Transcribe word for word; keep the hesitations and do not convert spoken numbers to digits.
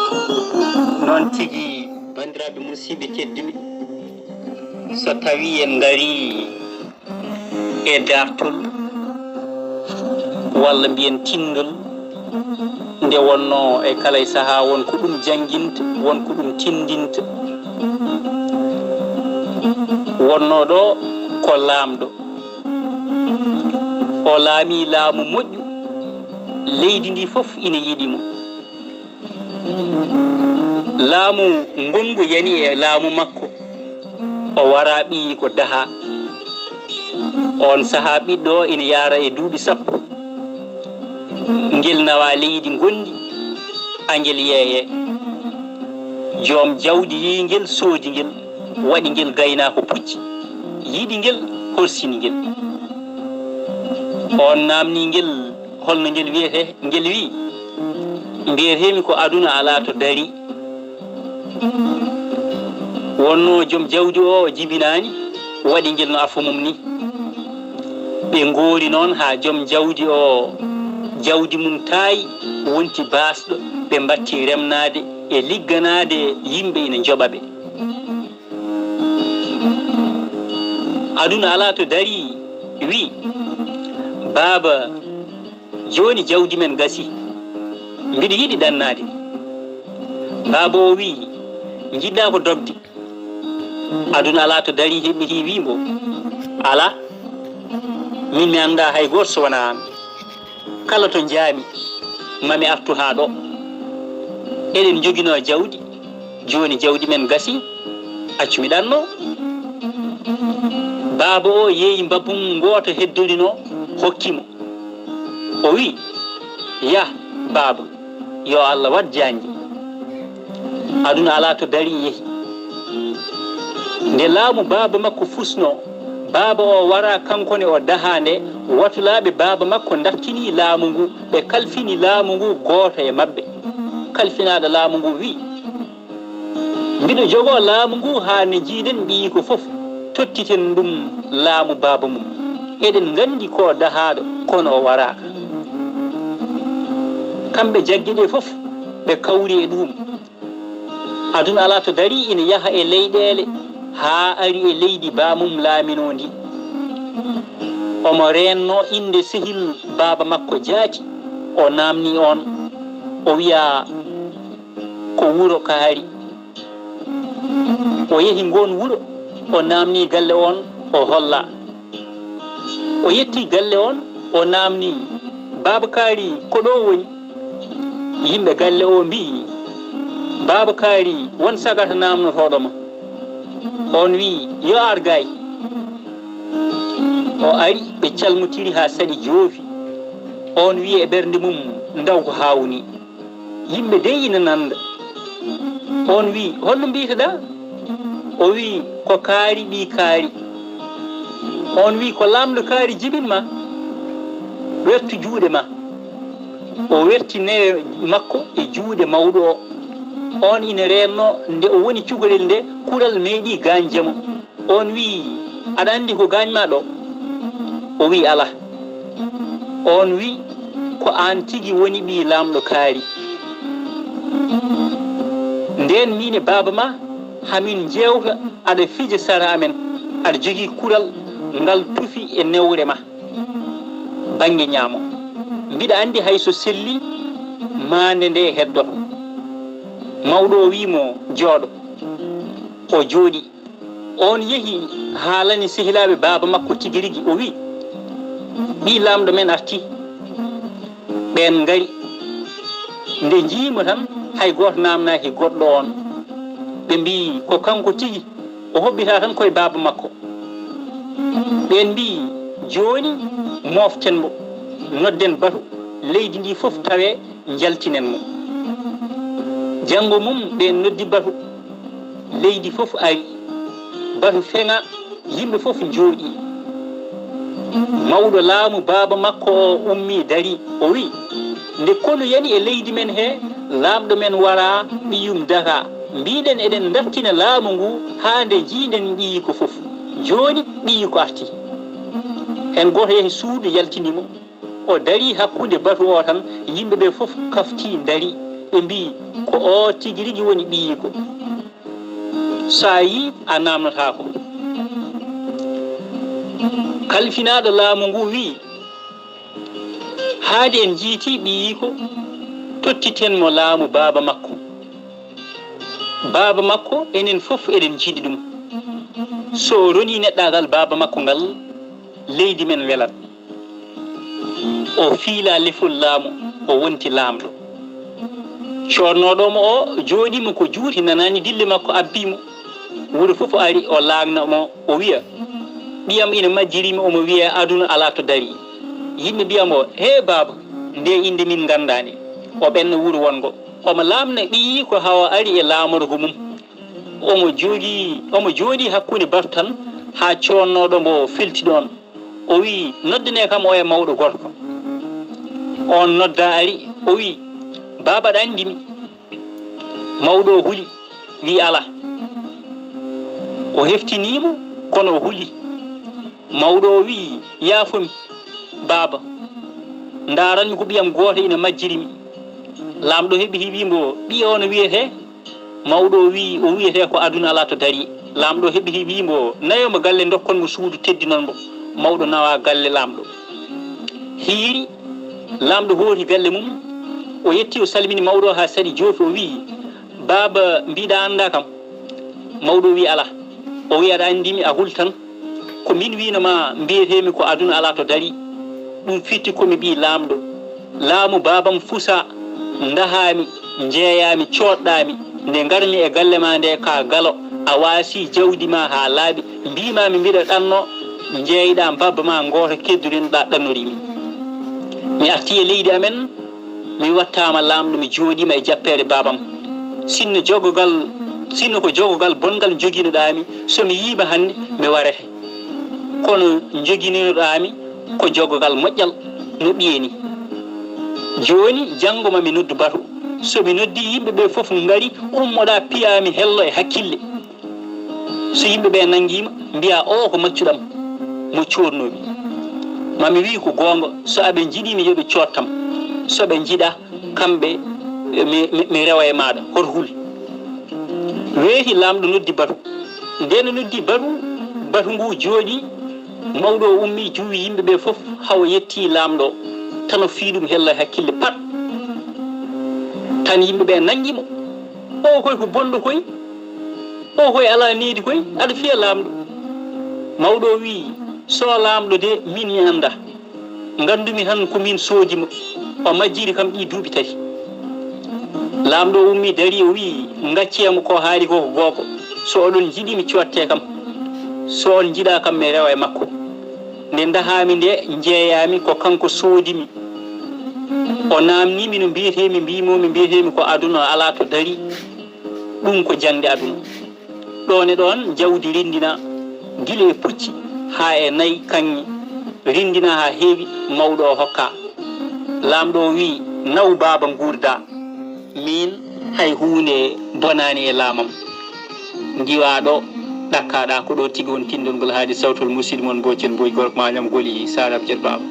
Noon tigi, banndiraaɓe musiɓɓe tedduɓe, so tawii en ngarii e daartol walla mbiyen tinndol, nde wonnoo e kala e sahaa won ko ɗum jannginta, won ko ɗum tinndinta. Wonnoo ɗo ko laamɗo. O laamii laamu moƴƴu, leydi ndi fof ina yiɗi mo. Laamu ngonngu yani e laamu makko. O waraa ɓiyiiko daha. Oon sahaa ɓiɗɗo o ina yaara e duuɓi sappo. Ngel nawaa leydi ngonndi, angel yeeyee. Joom jawdi yii ngel, soodi ngel, waɗi ngel gaynaako pucci, yiɗi ngel, horsini ngel. Oon naamnii ngel, holno ngel wiyetee? Ngel wii, mbiyeteemi ko aduna alaa to darii. Wonnoo joom jawdi o, o jibinaani, waɗi ngel no afa mum ni. Ɓe ngoori noon haa joom jawdi o, jawdi mum taayi, wonti baasɗo, ɓe mbattii remnaade e ligganaade yimɓe ina njoɓa ɓe. Aduna alaa to darii, wii, "Baaba, jooni jawdi men gasii. Mbiɗa yiɗi ɗannaade." Baaba o wii, "Njiɗɗaa ko dogde?" Aduna alaa to darii, heɓɓitii, wii mbo, "Alaa, min mi anndaa hay gooto so wonaa aan. Kala to njaami, ma mi artu haa ɗo. Eɗen njoginoo jawdi, jooni jawdi men gasii, accu mi ɗanno." Baaba o yeeyi mbabbu mum ngooto heddorinoo, hokki mo. O wii, "Yah, baaba, yo Allah waɗ jaanji." Aduna alaa to darii, yehi. Nde laamu baaba makko fusnoo, baaba o waraa kanko ne, o dahaa nde, watulaaɓe baaba makko ndartinii laamu ngu, ɓe kalfini laamu ngu, gooto e maɓɓe, kalfinaaɗo laamu ngu, wii, "Mbiɗo jogoo laamu ngu haa nde njiiɗen ɓiyiiko fof, tottiten ɗum laamu baaba mum. Eɗen nganndi ko dahaaɗo, kono o waraaka." Kamɓe jagge ɗe fof, ɓe kawri e ɗuum. Aduna alaa to darii, ina yaha e leyɗeele haa ari e leydi baamum laaminoo ndi. Omo reenno innde sehil baaba makko jaati, o naamnii oon, o wiyaa ko wuro Kaari. O yehi ngoon wuro, o naamnii galle oon, o hollaa. O yettii galle oon, o naamnii, "Baaba Kaari, ko ɗo woni?" Yimɓe galle o mbiyi, "Baaba Kaari, won sagata naamnotooɗo ma." Oon wiyi, "Yo ar gaay." O ari, ɓe calmotiri haa saɗi joofi. Oon wiyi e ɓernde mum, "Ndaw ko haawni." Yimɓe dey ina nannda. Oon wii, "Holno mbiyteɗaa?" O wii, "Ko Kaari ɓii Kaari." Oon wii, "Ko laamɗo Kaari jibin ma, wertu juuɗe ma." O werti newe makko e juuɗe mawɗo o. Oon ina reenno, nde o woni cukalel nde, kural meeɗi gaañde mo. Oon wii, "Aɗa anndi ko gaañ ma ɗo?" O wii, "Alaa." Oon wii, "Ko aan tigi woni ɓii laamɗo Kaari. Ndeen miin e baaba ma, hamin njeewta aɗa fija sara amen, aɗa jogii kural ngal tufi e newre ma, bannge ñaamo. Mbiɗa anndi hay so selli, maande nde heddoto." Mawɗo o wii mo, "Jooɗo." O jooɗii. Oon yehi haalani sehilaaɓe baaba makko tigi rigi, o wii, "Ɓii laamɗo men artii." Ɓeen ngari. Nde njii mo tan, hay gooto naamnaaki goɗɗo oon. Ɓe mbii, "Ko kanko tigi, o hoɓɓitaa tan koye baaba makko." Ɓeen mbii, "Jooni mooften mo, nodden batu, leydi ndi fof tawee, njaltinen mo." Janngo mum ɓeen noddi batu, leydi fof ari, batu feŋa, yimɓe fof njooɗii. Mawɗo laamu baaba makko o ummii darii, o wii, "Nde konu yani e leydi men he, laamɗo men waraa, ɓiyum daraa. Mbiiɗen eɗen ndartina laamu ngu haa nde njiiɗen ɓiyiiko fof. Jooni ɓiyiiko artii." Heen gooto yehi suudu yaltini mo. O darii hakkunde batu o tan, yimɓe ɓe fof kaftii ndarii. Ɓe mbiyi, "Ko o tigi rigi woni ɓiyiiko. So a yii, a naamnotaako." Kalfinaaɗo laamu ngu wiyi, "Haade en njiiti ɓiyiiko, tottiten mo laamu baaba makko. Baaba makko, enen fof eɗen njiɗi ɗum. So o ronii neɗɗaagal baaba makko ngal, leydi men welat." O fiila lefol laamu, o wonti laamɗo. Coodnooɗo mo o jooɗii mo ko juuti, nanaani dille makko abbii mo. Wuro fof ari, o laamna mo, o wiya, "Ɓiyam ina majjiri mi, omo wiya aduna alaa to darii." Yimɓe mbiya mo, "Hee baaba, nde innde min nganndaani." O ɓenna wuro wonngo. Omo laamna ɓiyiiko haa o ari e laamorgo mum. Omo joogi, omo jooɗii hakkunde batu tan haa coodnooɗo mbo felti ɗoon. O wiyi, "Noddanee kam oya mawɗo gorko." Oon noddaa ari, o wiyi, "Baaba, aɗa anndi mi?" Mawɗo o huli, wiyi, "Alaa." O heftinii mo, kono o huli. Mawɗo o wiyi, "Yaafo mi, baaba. Ndaaran mi ko ɓiyam gooto ina majjiri mi." Laamɗo heɓi heɓi mbo, "Ɓiya o no wiyetee?" Mawɗo o wiyi, "O wiyetee ko aduna alaa to darii." Laamɗo heɓi heɓi mbo, "Nayo mo galle, ndokkon mo suudu, teddinon mo." Mawɗo nawa galle laamɗo. Hiiri, laamɗo hooti galle mum. O yetti, o salmini mawɗo o haa saɗi joofi, o wiyi, "Baaba, mbiɗa annda kam?" Mawɗo o wiyi, "Alaa." O wiyi, "Aɗa anndi mi, a hul tan. Ko min wino ma mbiyetee mi ko aduna alaa to darii. Ɗum firti ko mi ɓii laamɗo. Laamu baabam fusa, ndahaa mi, njeeyaa mi, coodɗaa mi. Nde ngar mi e galle ma nde ka galo, a waasi jawdi ma haa laaɓi. Mbiima mi mbiɗa ɗanno, njeeyɗaa mbabba ma ngoota kedduɗen ɗa ɗannorii mi. Mi artii e leydi amen, mi wattaama laamɗo, mi jooɗiima e jappeere baabam. Sinno jogogal, sinno ko jogogal bonngal njoginoɗaa mi, so mi yiima hannde, mi warete. Kono njoginoɗaa mi ko jogogal moƴƴal no ɓiye ni. Jooni, janngo ma mi noddu batu. So mi noddii, yimɓe ɓe fof ngari, ummoɗaa, piyaa mi hello e hakkille." So yimɓe ɓe nanngiima, mbiyaa, "Oo ko maccuɗam mo coodnoomi." Ma mi wiyi ko goonga, so aɓe njiɗii mi, yo ɓe coodtam. So ɓe njiɗaa, kamɓe, mi, mi, mi rewa e maaɗa, hoto hul. Weeti, laamɗo noddi batu. Nde no noddi batu, batu ngu jooɗii, mawɗo o ummii, juuwi yimɓe ɓe fof, haa o yettii laamɗo, tan o fii ɗum hello e hakkille pat. Tan yimɓe ɓe nanngi mo. "Oo koy ko bonɗo koy. Oo koy alaa needi koy, aɗa fiya laamɗo." Mawɗo o wiyi, "So laamɗo de, min mi anndaa. Nganndumi tan ko min soodi mo. O majjiri kam ɗii duuɓi tati." Laamɗo o ummii darii, o wiyi, "Ngaccee mo, ko haali ko ko goonga. So oɗon njiɗi mi, coodtee kam. So on njiɗaa kam, mi rewa e makko." Nde ndahaa mi nde, njeeyaa mi, ko kanko soodi mi. O naamnii mi no mbiyetee mi, mbiyi mo mi mbiyetee mi ko aduna alaa to darii. Ɗum ko jaŋde aduna. Ɗoon e ɗoon, jawdi rinndina, gila e pucci haa e nayi kaŋŋe, rinndina haa heewi, mawɗo o hokkaa. Laamɗo o wiyi, "Naw baaba, nguurdaa. Miin, hay huunde bonaani e laamam. Ndiwaa ɗo, ɗakkaa ɗaa." Ko ɗo tigi woni tinndol ngol haadi sawtol musidɗo mon Mbooj Jon Mbooj, gorko ma ñam goli Saare Abdel Baaba.